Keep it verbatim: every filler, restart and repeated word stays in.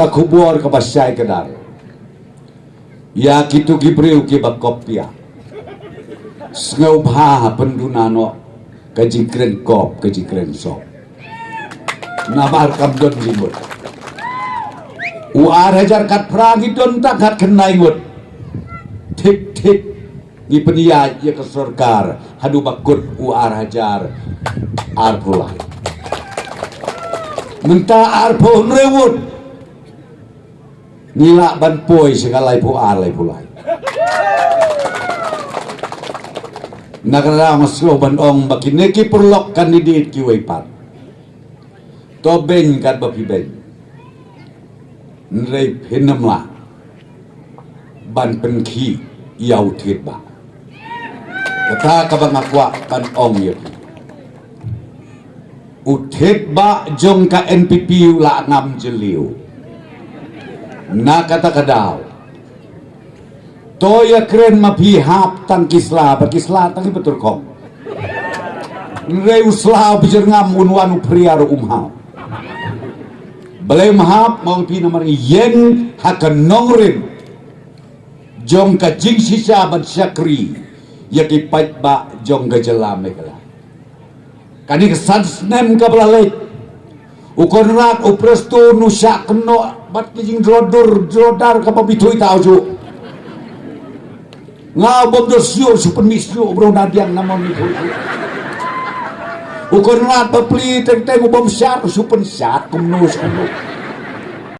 Ka khubor kaba shai kdar ïa kito ki briew kiba kopia. Sngewbha ha pynduna noh ka jingkren kop, ka jingkren sop. Namar kam don jingmut. U ar hajar khatphra ngi don tang khatkhyndai ngut. Thik thik ngi pynïaid ïa ka sorkar haduh ba kut u ar hajar arphew lai. Mynta arphew hynriew ngut. Ngi lah ban poi sha ka laiphew ar, laiphew lai. Na ka daw nga sngewbha ban ong ba kine ki paralok candidate kiwei pat, to beiñ katba phi beiñ. Hynrei phin ym lah ban pynkhih ïa u Thied Bah. Kata kaba nga kwah ban ong ïa phi. U Thied Bah jong ka N P P u la ngam jylliew. Na kata ka daw, to ïakren ma phi, hap tang ki sla, ba ki sla tang ki ba tyrkhong. Hynrei u sla u ba jyrngam un wan u phria ruh um hap. Balei um hap? Ma ong phi, namar ngi ïeng ha ka nongrim jong ka jingshisha ban shakri ïa ki paidbah jong ka jylla Meghalaya. Kane ka san snem kaba la leit, u Conrad, u Prestone, u shah kynnoh bad ki jingdro dur dro dar kaba bithui tau ju. Nga bym don shuh, shu pynmih shuh bro, na diang namon ni. U Conrad ba pli teng teng u bym shad, shu pynshad kumno shu.